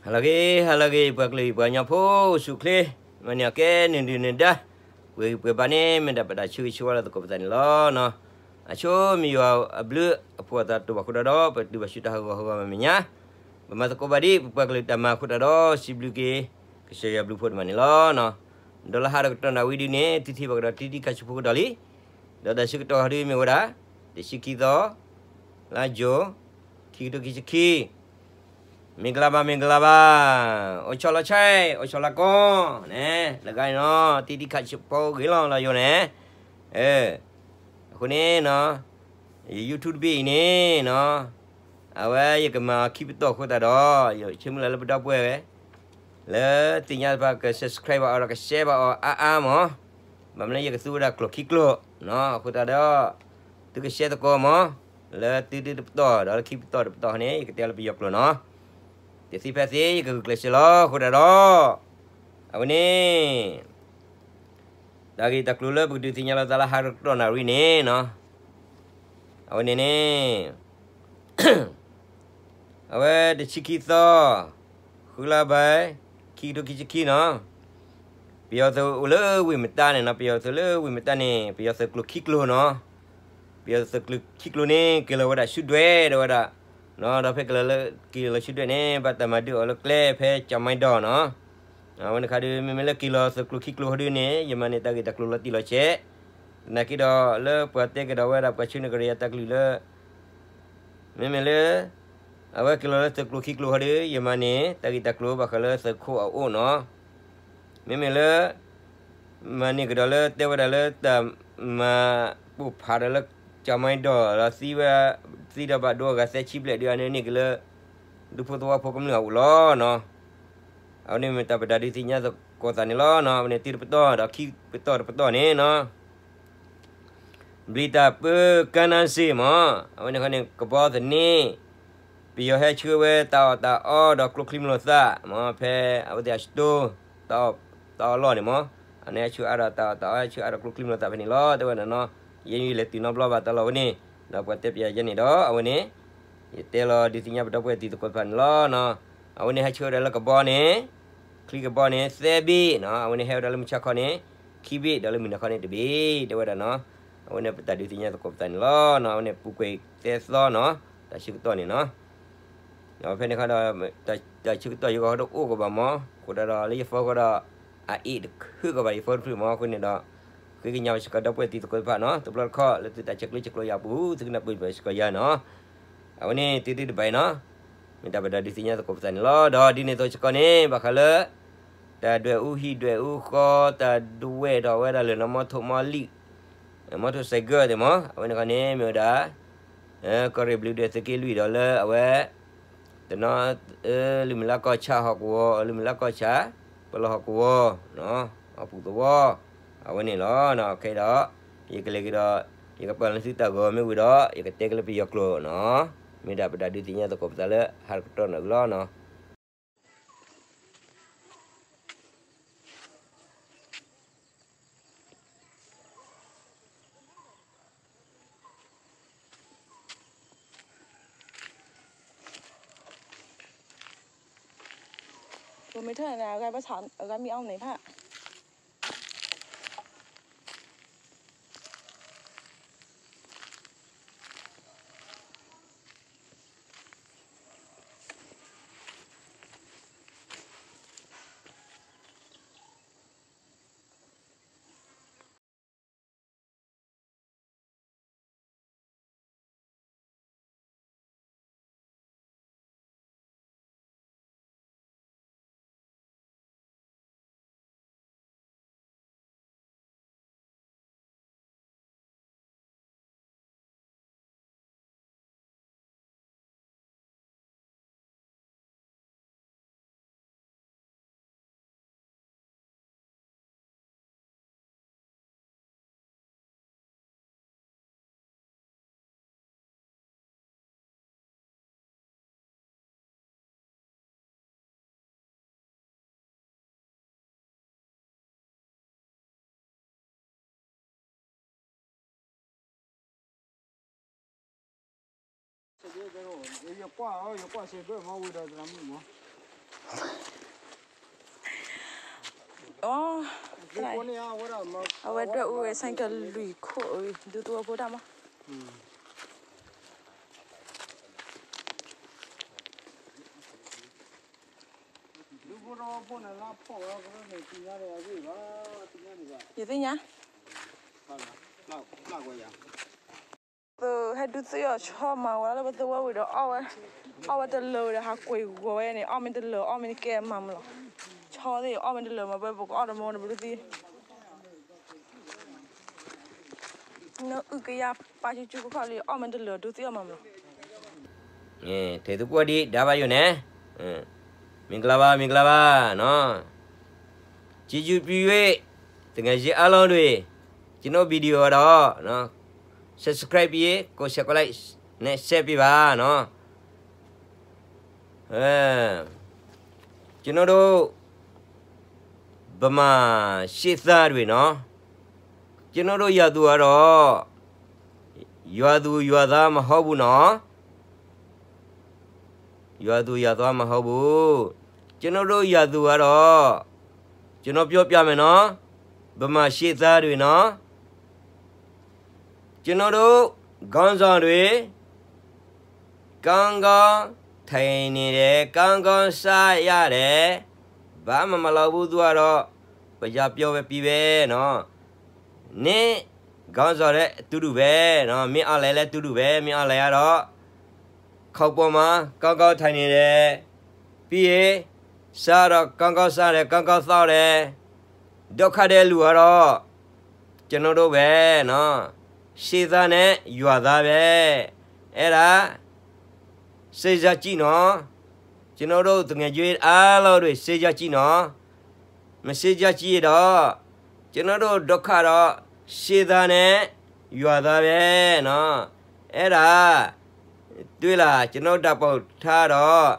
ဟါလၢအဂ့ၤ ဟါလၢအဂ့ၤ ပှၤကလုာ်ပှၤကညီဖိ အိၣ်ဆူၣ်အိၣ်ချ့, မၤန့ၢ်အီၤကဲန့ၣ်ဒုးန့ၣ်ဒါ, ပှဲၤဂံၢ်ပှဲၤဘါန့ၣ် မ့ၢ်တၢ်ပတၢ်ဆၢဂ့ၤဆၢဝါလၢသကိးပသးန့ၣ်လီၤ. အဆိမ့ၢ်ယွၤအဘျုးအဖှိၣ်အသးတအိၣ်ဘၣ်အဃိတၢ်ဒီး ပတုၤဘၣ်ဆူတၢ်ဟးဂီၤဟးဂီၤမဲာ်ညါ, ပမၤသကိးဘၣ်ဒံး ပပှၤကလုာ်တၢ်မၤအဃိတၢ်ဒီး စံးဘျုးက့ၤ ကစၢ်ယွၤဘျုးဖှိၣ်တမံၤန့ၣ်လီၤ. ဒီးလၢဟါဒီးကတီၢ်နၣ်ဝံၤဒုးန့ၣ် သုထံၣ်ဘၣ်ကဒီးတံတံခါဆူဖိကဒီးလံ, ဒီးတၢ်ဆၢကတီၢ်ဟီဒုးမ့ၢ်ဝဲဒၣ် တဆံခံသီ လါယူၤ ခံကထိခံဆံခံ, မ့ၢ်ကလါဘၣ် မ့ၢ်ကလါဘၣ်, အိၣ်ဆီလီၤဆဲး အိၣ်ဆီလီၤကီ, န့ၣ် လၢဂၤန့ၣ်နီၤ တံတံခါဆူဖိဂ့ၤလီၤလီၤယိာ်န့ၣ်, အဃိန့ၣ်နီၤ ယ YouTube တဘ့ၣ်အံၤန့ၣ်နီၤ, အဝဲယကမၤအီၤခံပတီၢ်အဃိသတးဒီး ယဆၢမုၢ်လၢ်လၢပဒီပုၢ်ဝဲၢ် လၢသ့ၣ်ညါတဖၣ်က subscribe ဘၣ်အီၤဒီး က share ဘၣ်အီၤအါအါမး, ဘၣ်မနုၤလၢယကသူဝဲဒၣ်ကျိာ်ခံကျိာ်နီၤ, အဃိသတးဒီး သုက share သကိးမး, လၢသုတပတီၢ်ဒီးလၢခံပတီၢ်တပတီၢ်န့ၣ် ယကတဲလၢပယီၤကျိာ်နီၤ, တသ့ဖဲသ့ ယကဂုာ်ကျဲးစၢးလီၤ. အဃိသတးဒီး အဝဲန့ၣ် တၢ်ဂ့ၢ်တၢ်ကျိၤလၢပကဒုးသ့ၣ်ညါလိာ်သးလၢဟါကတီၢ်နၣ်ရံၣ်န့ၣ်နီၤ, အဝဲန့ၣ်န့ၣ် အဝဲတဆံခံသီ ဃုလါဘၣ် ခံကထိခံဆံခံနီၤ, ပယီၤသုးအိၣ်လၢဝ့ၢ်မတါန့ၣ်နီၤ, ပယီၤသုးလၢဝ့ၢ်မတါန့ၣ် ပယီၤသုးကျိာ်ခံကျိာ်နီၤ, ပယီၤသုးကျိာ်ခံကျိာ်န့ၣ် က့ၤလီၤဝဲဒၣ်ဆူဒွဲၣ်ဒီးဝဲဒၣ်, ဒီးဖဲက့ၤလီၤလၢ က့ၤလီၤဆူဒွဲၣ်န့ၣ် ဘၣ်တၢ်မၤဒုးအီၤလၢကျဲဖဲကၠီၤမါဒီးနီၤ, အဝဲန့ၣ်ခါဒုး မ့မ့ၢ်လၢက့ၤလီၤသုးကျိာ်ခံကျိာ်ဟီဒုးန့ၣ် ယမၤန့ၢ်တၢ်ဂ့ၢ်တၢ်ကျိၤလီၤတံၢ်လီၤဆဲး, သနာ်က့ဒီးလၢပှၤတဲကဒီးဝဲဒၣ်ပှၤဆှၢန့ၢ်ကရံယၤတၢ်ကလုၢ်လၢ မ့မ့ၢ်လၢ အဝဲက့ၤလီၤလၢသုးကျိၤခံကျိၤဟီဒုး ယမၤန့ၢ်တၢ်ဂ့ၢ်တၢ်ကျိၤဘၣ်ဃးလၢသုးခိၣ်အအိၣ်နီၤ, မ့မ့ၢ်လၢ မၤန့ၢ်ကဒီးလၢတဲဝဲဒၣ်လၢတၢ်မၤပိၢ်ဖးဒီးလၢကၠီၤမါဒီး ဒီးသံဝဲ သံဒီးဘၣ်ဒိအဂၤသၢဆံဘျဲၣ်ဒုး အန့ၣ်န့ၢ်က့ၤလၢ ဒူဖိသဝီဖိကမျၢၢ်အအိၣ်လီၤနီၤ, အဝဲန့ၣ်မ့ၢ်တၢ်ပတၢ်ဒုးသ့ၣ်ညါသကိးသးန့ၣ်လီၤနီၤ, အဝဲန့ၣ်သုတပတီၢ်ဒီးခံပတီၢ်တပတီၢ်န့ၣ်နီၤ ဘျံးတၢ်ပၢကါနါစ့ၢ်မး, အဝဲန့ၣ်ခီန့ၣ် ကဘီသန့, ပယီၤဟဲဆှၢဝဲတၢ်အီၣ်တၢ်အီဒီးကျိချံမျိာ်သၣ်မး ဖဲအဝဲသ့ၣ်အ store တၢ်အီၣ်တၢ်အီလီၢ်န့ၣ်မး, အန့ၣ်ဟဲဆှၢအါဒီးတၢ်အီၣ်တၢ်အီ ဟဲဆှၢအါဒီးကျိချံမျိာ်သၣ်ဖဲန့ၣ်လီၤ တဲဝဲဒၣ်နီၤ, ယဲယလဲၤတုၤနီတဘျီဘၣ်တၢ်လီၢ်ဝဲန့ၣ်, ဒီးပှၤတဲပၠးယဲန့ၣ်ဒီး အဝဲန့ၣ် ယတဲလီၤဒုးသ့ၣ်ညါပဒီပုၢ်ဝဲၢ်တံၤသကိးတဖၣ်န့ၣ်လီၤနီၤ, အဝဲန့ၣ်ဟဲဆှၢဝဲဒၣ်လၢကဘီန့ၣ် ချံကဘီန့ၣ် သၢဘ့ၣ်နီၤ, အဝဲန့ၣ်ဟဲဝဲဒၣ်လၢမုၢ်ဆါခီန့ၣ် ခံဘ့ၣ် ဒီးလၢမုၢ်နၤခီန့ၣ်တဘ့ၣ် တဲဝဲဒၣ်နီၤ, အဝဲန့ၣ်ပတၢ်ဒုးသ့ၣ်ညါသကိးပသးန့ၣ်လီၤနီၤ, အဝဲန့ၣ်ပူၤကွံာ်သၢသီနီၤ, တၢ်ဆၢကတီၢ်န့ၣ်နီၤ, ဒီးဖဲန့ၣ်ခါဒီး တၢ်ဆၢကတီၢ်ယဂီၢ်ဒီးအိၣ်ကဘၣ်မး, အဃိသတးဒီးလၢယ phone ဃီဒီး အအ့ၣ်တခုကဘၣ်ယ phone တဖျၢၣ်မး, အဃိန့ၣ်ဒီး ဃ့ကညးဘၣ်စ့ၢ်ကီးဒီပုၢ်ဝဲၢ်တံၤသကိးတဖၣ်နီၤ, တဘျီတခီၣ်လၢသုတၢ်ဆဲးကျိးဆဲးကျိးယၤအပူၤ သုကနၢ်ပၢၢ်ဘၣ်စ့ၢ်ကီးယၤနီၤ, အဝဲန့ၣ်သုသုတဘၣ်အံၤနီၤ, မ့ၢ်တၢ်ပတၢ်ဒုးသ့ၣ်ညါသကိးပသးန့ၣ်လီၤ, ဒီးဒ်န့ၣ်အသိးစ့ၢ်ကီးန့ၣ် ဘၣ်ဃးလၢ တၢ်ဒွဲၣ်အူဟံၣ်ဒွဲၣ်အူဃီ တၢ်ဒွဲၣ်ထီၣ်ဝဲဒၣ်လၢနီၢ် မီထိၣ်မီလံၣ် မီထိၣ်စဲးကၢၢ်သ့ၣ်မး, အဝဲန့ၣ်ခီန့ၣ် မ့ၢ်ဝဲဒၣ် ကီၢ်ရ့ၣ်ဘျုးဒွဲၣ်သုးက့လွံၢ်ဒီးလၢအဝဲ တနီၤ လုၢ်မုၢ်လါကီၢ်ဆၣ်ဟီၣ်ကဝီၤ လုၢ်မုၢ်လါကီၢ်ဆၣ် ပလီၢ်ဟီၣ်ကဝီၤ ဟီၣ်ပူၤသဝီ အဝဲန့ၣ်လီၤ. ခဲအံၤဒီး ယကလဲၤက့ၤဒီး ယကပာ်လီၤသုတၢ်ဂီၤမ့ၢ်ဝံၤဒီး ယကတဲက့ၤလၢပယီၤကျိာ်နီၤ, မ့ၢ်ဒၣ်ပတၢ်ဒုးသ့ၣ်ညါသကိးပသးလၢဟါတကတီၢ်နီၤအံၤလီၤနီၤ. ပမ့ၢ်ထၢၣ်န့ၣ် အဂၤဘၣ်ဆၣ် အဂၤမံအီၣ်န့ၣ်ဖၣ်ယကွၢ်အီၤ ယကွၢ်စဲးဘၢၣ်မ့ၢ်ဝံၤဒီးတနၤမုၣ်မး အဝဲဒွဲၣ်အူဝဲဆၣ်ကလုၢ်ခိၣ်အံၤ ဒူသဝီဖိတၢ်မး. ယသ့ၣ်ညါ ဟဲဒူသ့ၣ်အီၤဆီမၤဝဲလၢပသဝီဝံၤဒီး အီၣ်ဝဲတလၢာ်ဝံၤဒီး ဟးကွံာ်ဂီၤဝဲန့ၣ် အီၣ်မ့ၢ်တလၢာ် အီၣ်မ့ၢ်တကဲမၤမလီၤ. ဆီသ့ၣ်အီၣ်မ့ၢ်တလၢာ်မၤ ပဝဲပကအီၣ်တမီတဘျုးသံ နအုၣ်ကယၢ်ပာ်ကၠူကၠူကခီၣ်လံ အီၣ်မ့ၢ်တလၢာ်ဒူသ့ၣ်အီၣ်မၤမလီၤ. ထဲသကွီၢ်ဒံးဒါဘၣ်ယိၣ်နဲ မင်္ဂလာပါ မင်္ဂလာပါနီၤ. ကျေးဇူးပြု၍ သူငယ်ချင်းအားလုံးတွေ ကျွန်တော်ဗီဒီယိုကတော့နော် subscribe ပြီးကိုယ်ဆက်ကိုလိုက်နဲ့ဆက်ပေးပါနော်. အဲ ကျွန်တော်တို့ဗမာရှေ့သားတွေနော် ကျွန်တော်တို့ရွာသူကတော့ ရွာသူရွာသားမဟုတ်ဘူးနော်. ရွာသူရွာသားမဟုတ်ဘူး. ကျွန်တော်တို့ရွာသူကတော့ ကျွန်တော်ပြောပြမယ်နော် ဗမာရှေ့သားတွေနော်. ကျွန်တော်တို့ခေါင်းဆောင်တွေ ကောင်းကောင်းထိုင်နေတယ် ကောင်းကောင်းစားရတယ် ဘာမှမလုပ်ဘူး သူကတော့ ပယပြောပဲပြီးပဲနော်. နင်းခေါင်းဆောင်လည်းအတူတူပဲနော် မင်းအောင်လှိုင်လည်းအတူတူပဲ မင်းအောင်လှိုင်ကတော့ ခေါင်းပေါ်မှာကောင်းကောင်းထိုင်နေတယ် ပြီးရင်စားတော့ကောင်းကောင်းစားတယ်ကောင်းကောင်းသောက်တယ် ဒုက္ခတဲ့လူကတော့ကျွန်တော်တို့ပဲနော် ရှေ့သားနဲ့ရွာသားပဲ အဲ့ဒါ စေစားကြည့်နော်. ကျွန်တော်တို့သူငယ်ချင်းအားလုံးတွေစေစားကြည့်နော်. မစေစားကြည့်တော့ ကျွန်တော်တို့ဒုက္ခတော့ရှေ့သားနဲ့ရွာသားပဲနော်. အဲ့ဒါတွေ့လား ကျွန်တော်ဓာတ်ပုံထားတော့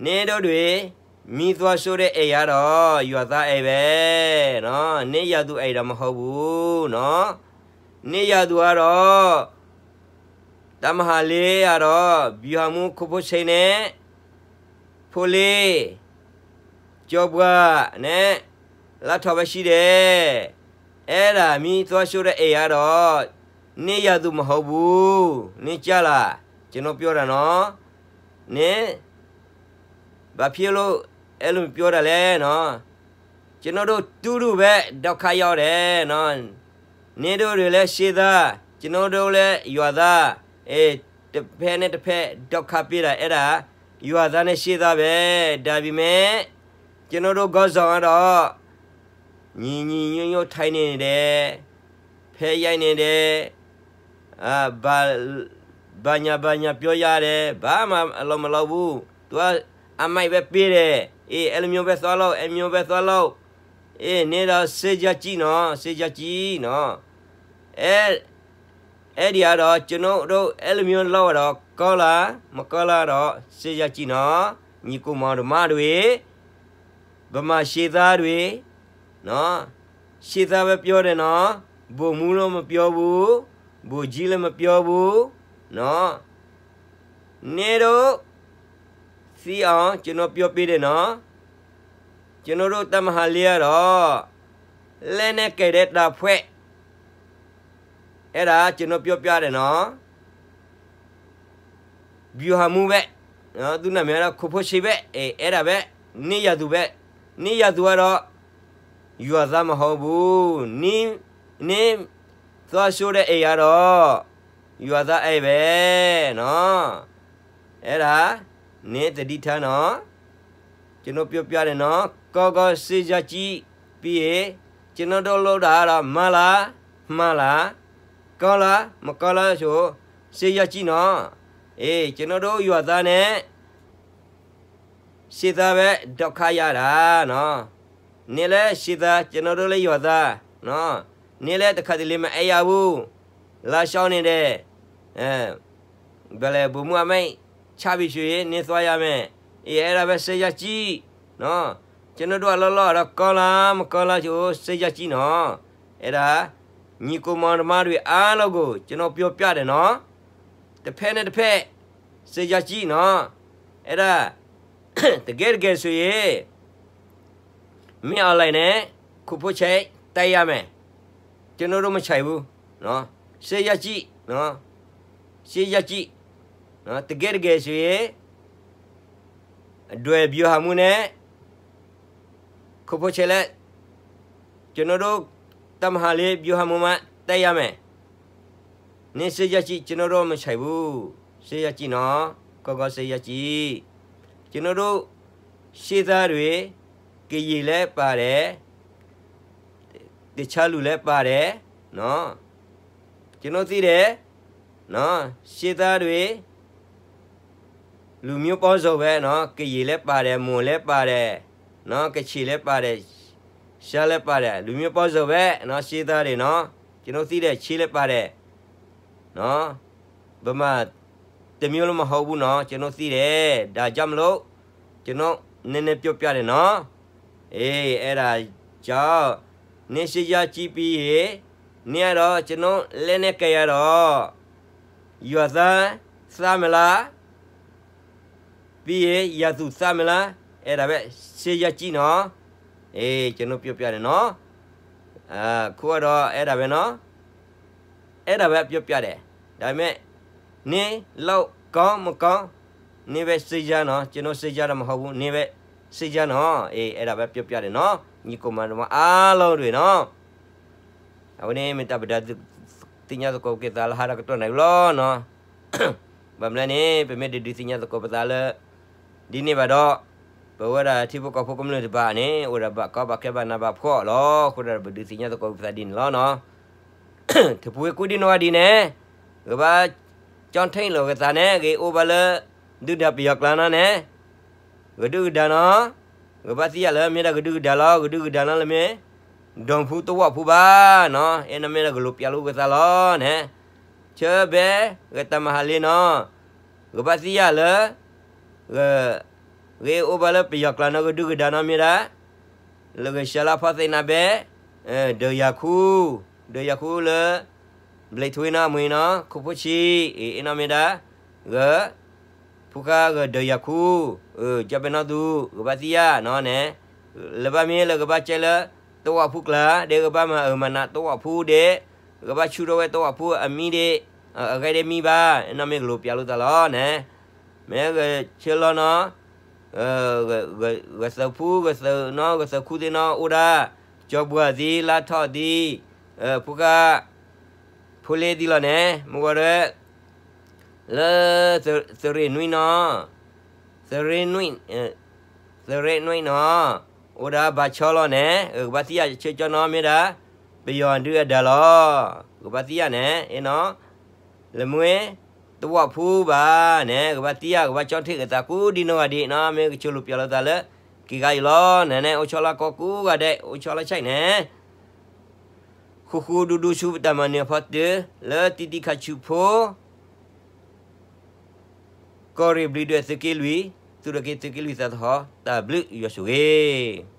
နင်းတို့တွေ မီးသွမ်းရှို့တဲ့အိမ်ကတော့ ရွာသားအိမ်ပဲနော်. နင်းရွာသူအိမ်တော့မဟုတ်ဘူးနော်. နင်းရွာသူကတော့ တပ်မဟာလေးကတော့ ဗျူဟာမှူးခိၣ်ဖိဆ့နဲ့ ဖိလ့ ကျော်ဘွားနဲ့ လါထီၣ်ပဲရှိတယ်. အဲ့ဒါမီးသွမ်းရှို့တဲ့အိမ်ကတော့ နင်းရွာသူမဟုတ်ဘူး. နင်းကြားလား ကျွန်တော်ပြောတာနော်. နင်း ဘာဖြစ်လို့အဲ့လိုပြောတာလဲနော်. ကျွန်တော်တို့တူတူပဲဒုက္ခရောက်တယ်နော်. နင်းတို့တွေလည်းရှေ့သား ကျွန်တော်တို့လည်းရွာသား အဲ တစ်ဖက်နဲ့တစ်ဖက်ဒုက္ခပေးတာ အဲ့ဒါ ရွာသားနဲ့ရှေ့သားပဲ. ဒါပေမဲ့ ကျွန်တော်တို့ခေါင်းဆောင်ကတော့ ညီညီညွတ်ညွတ်ထိုင်နေတယ် ဖဲရိုက်နေတယ် အာ ဘာ ဘာညာဘာညာပြောရတယ် ဘာမှအလုပ်မလုပ်ဘူး သူကအမိုက်ပဲပေးတယ် အေး အဲ့လိုမျိုးပဲသွားလုပ် အဲ့လိုမျိုးပဲသွားလုပ် အေး နင်းတော့စေစားကြည့်နော် စေစားကြည့်နော်. အဲ အဲ့ဒီကတော့ကျွန်တော်တို့အဲ့လိုမျိုးလုပ်ရတော့ကောင်းလားမကောင်းလားတော့စေစားကြည့်နော် ညီကိုမောင်နှမတွေ ဗမာရှေ့သားတွေနော် ရှေ့သားပဲပြောတယ်နော် ဗိုလ်မှူးလို့မပြောဘူး ဗိုလ်ကြီးလည်းမပြောဘူးနော်. နင်းတို့သိအောင်ကျွန်တော်ပြောပေးတယ်နော်. ကျွန်တော်တို့တပ်မဟာလေးကတော့ လက်နက်ကိုင်တဲ့တပ်ဖွဲ့ အဲ့ဒါကျွန်တော်ပြောပြတယ်နော်. ဗျူဟာမှူးပဲနော် သူ့နာမည်ကတော့ခိၣ်ဖိဆ့ပဲ အဲ အဲ့ဒါပဲ နင်းရွာသူပဲ နင်းရွာသူကတော့ ရွာသားမဟုတ်ဘူး နင်း နင်းသွမ်းရှို့တဲ့အိမ်ကတော့ ရွာသားအိမ်ပဲနော်. အဲ့ဒါ နင်းသတိထားနော်. ကျွန်တော်ပြောပြတယ်နော် ကောင်းကောင်းစေစားကြည့် ပြီးရင် ကျွန်တော်တို့လုပ်တာကတော့မှားလား မှန်လား ကောင်းလား မကောင်းလားဆို စေစားကြည့်နော်. အေး ကျွန်တော်တို့ရွာသားနဲ့ ရှေ့သားပဲဒုက္ခရောက်တာနော်. နင်းလည်းရှေ့သား ကျွန်တော်တို့လည်းရွာသားနော်. နင်းလည်းတစ်ခါတလေမအိပ်ရဘူး လမ်းလျှောက်နေတယ် အဲ ဘယ်လဲ ဗိုလ်မှူးအမိန့်ချပြီဆိုရင် နင်းသွားရမယ် အေး အဲ့ဒါပဲစေစားကြည့်နော်. ကျွန်တော်တို့အလုပ်လုပ်ရတော့ကောင်းလားမကောင်းလားဆိုစေစားကြည့်နော်. အဲ့ဒါညီကိုမောင်နှမတွေအားလုံးကိုကျွန်တော်ပြောပြတယ်နော်. တစ်ဖက်နဲ့တစ်ဖက်စေစားကြည့်နော်. အဲ့ဒါ တကဲတကဲဆိအံၤ မ့ၢ်အီၣ်လဲၣ်န့ၣ် ခိၣ်ဖိဆဲး တဲယၤမဲာ်, ကျွန်တော်တို့မဆိုင်ဘူး, ဆေးရပ်ကြည့်, ဆေးရပ်ကြည့်, တကဲတကဲဆိအံၤ ဒွဲၣ်ဗျူဟာမှူးန့ၣ် ခိၣ်ဖိဆဲးလဲၣ် ကျွန်တော်တို့ တပ်မဟာလေး ဗျူဟာမှူးမ တဲရမယ်, နင်းဆေးရပ်ကြည့်, ကျွန်တော်တို့မဆိုင်ဘူး, ဆေးရပ်ကြည့်နော်, ကောင်းကောင်းဆေးရပ်ကြည့်, ကျွန်တော်တို့ ရှေ့သားတွေ ကရင်လည်းပါတယ်, တခြားလူလည်းပါတယ်နော်, ကျွန်တော်သိတယ်, ရှေ့သားတွေ လူမျိုးပေါင်းစုံပဲနော်, ကရင်လည်းပါတယ်, မွန်လည်းပါတယ်နော်, ကချင်လည်းပါတယ်, ရှမ်းလည်းပါတယ်, လူမျိုးပေါင်းစုံပဲနော်, ရှေ့သားတွေနော်, ကျွန်တော်သိတယ်, ချင်းလည်းပါတယ်နော်, ဗမာတစ်မျိုးလုံးမဟုတ်ဘူးနော်, ကျွန်တော်သိတယ်, ဒါကြောင့်မလို့ ကျွန်တော်နည်းနည်းပြောပြတယ်နော်, အေး, အဲ့ဒါကြောင့် နင်းဆေးရပ်ကြည့်ပြီးရင် နင်းကတော့ ကျွန်တော်လက်နဲ့ကိုင်ရတော့ ရွာသားသတ်မလား, ပြီးရင် ရန်သူသတ်မလား, အဲ့ဒါပဲ ဆေးရပ်ကြည့်နော်, အေး, ကျွန်တော်ပြောပြတယ်နော်, အခုကတော့ အဲ့ဒါပဲနော်, အဲ့ဒါပဲပြောပြတယ်, ဒါပေမဲ့ နင်းလောက်ကောင်းမကောင်း နင်းပဲ ဆေးရပ်နော်, ကျွန်တော် ဆေးရပ်တော့မဟုတ်ဘူး, နင်းပဲ ဆေးရပ်နော်, အေး, အဲ့ဒါပဲပြောပြတယ်နော်, ညီကိုမတို့မအားလုံးတွေနော်, အဝဲန့ၣ် မ့ၢ်တၢ်ပဒုးသ့ၣ်ညါသကိးက့ၤသးလၢ ဟါဒီးကတီၢ်နၤလီၤနီၤ, ဘၣ်မနုၤလဲၣ်န့ၣ် ပမ့ၢ်တဒုးသ့ၣ်ညါသကိးပသးလၢ ဒ်န့ၣ်ဘၣ်ဒီး ပဝဲဒၣ်ထံဖိကီၢ်ဖိကမျၢၢ်တဖၣ်န့ၣ် အိၣ်ဒီးဘၣ်ကီဘၣ်ခဲဘၣ်နးဘၣ်ဖှီၣ်လီၤ. အဃိဒီးပဒုးသ့ၣ်ညါသကိးပသးဒ်န့ၣ်လီၤနီၤ. တပူၤဝဲကူဒံနီၢ်ဂၤဒ်န့ၣ် ကဘၣ်ကၠီထံၣ်လိာ်က့ၤသးန့ၣ် ဂ့ၤအိၣ်ဘၣ်လၢ ဒုၣ်ဒါပယီၤကျါနီၤန့ၣ် ကဒုၣ်ကဒါနီၤ, ကဘၣ်သ့ၣ်ညါလၢမ့ၢ်ဒၣ်ကဒုၣ်ကဒါလီၤ, ကဒုၣ်ကဒါနီၤလၢမ့ၢ် ဒီဖူတဝီၢ်ဖူဘၣ်နီၤ, အဲၣ်နီၤမ့ၢ်ဒၣ်ကလိၤပၠးလိာ်က့ၤသးလီၤန့ၣ်, ဆၢဘဲ ဂတၢ်မၤဟးလ့နီၤ, ကဘၣ်သ့ၣ်ညါလၢ ဂ့ၤအိၣ်ဘၣ်လၢပယီၤကျါနီၤ ကဒုၣ်ကဒါနီၤမ့ၢ်ဒၣ် လၢကစၢလါဖီသ့ၣ်နၤဘဲ ဒီးယၤခူ, ဒီးယၤခူလၢ ဘျံးထွ့နီၤ အမွ့ၢ်နီၤ ခိၣ်ဖိဆံး အ့ၣ်နီၤမ့ၢ်ဒၣ် ဂ ဖုဃါဂ ဒီးယၤခူ, ကၠီဘဲနီသူ ကဘၣ်သ့ၣ်ညါနီၤန့ၣ်, လၢဘၣ်မ့ၢ်လၢကဘၣ်ကဲလၢ တဝီၢ်ဖူကျါ ဒဲးကဘၣ်မၤအၢမၤနးတဝီၢ်ဖူဒဲး, ကဘၣ်ဆူၣ်ထီၣ်ဝဲတဝီၢ်ဖူအမံၤဒဲး, အဂဲၤဒဲးမံဘၣ်, အဲၣ်နီၤမ့ၢ်ကလိၤပၠးလိာ်သးလီၤန့ၣ်, မ့ၢ်ဂဆၢလီၤနီၤ ဂသုးဖူ ဂသုးနီၤ ဂသုးခူသ့ၣ်နီၤ အိၣ်ဒၣ် ကၠီဘှၤသံ လါထီၣ်သံ, ဖုဃါ ဖိလ့သံလီၤန့ၣ် မ့ၢ်ဝဲဒၣ် လၢ သုးရ့ၣ်နွံနီၤ, သုးရ့ၣ်နွံ, သုးရ့ၣ်နွံနီၤ, အိၣ်ဒၣ်ဘၣ်ဆီလီၤန့ၣ် ကဘၣ်သ့ၣ်ညါဆၢကၠီနီၤ မ့ၢ်ဒၣ် ပယီၤဒုၣ်အဒါလီၤ, ကဘၣ်သ့ၣ်ညါန့ၣ် အ့ၣ်နီၤ လၢမ့ၢ် တဝီၢ်ဖူဘၣ်န့ၣ် ကဘၣ်သ့ၣ်ညါ ကဘၣ်ကၠီထံၣ်က့ၤသးကူဒံနီၢ်ဂၤဒ်နီၤ မ့ၢ်ကဆိလိာ်ပၠးလိာ်သးလၢ က့ၤဂၤအံၤလီၤန့ၣ်န့ၣ် အိၣ်ဆီလီၤကိးကူဂၤဒဲး အိၣ်ဆီလီၤဆဲးန့ၣ် ဃူဃူဒူဒူဆူပတၢ်မၤနၢၤအဖီတၢၢ် လၢတံၤတံၤခါဆူၣ်ဖိ ကီၢ်ရ့ၣ်ဘျံးဒွဲၣ်သုးက့လွံၢ် သူၣ်ထီၣ်က့ၤသုးက့လွံၢ်သးသဟီၣ် တၢ်ဘျုးယွၤဆိၣ်ဂ့ၤ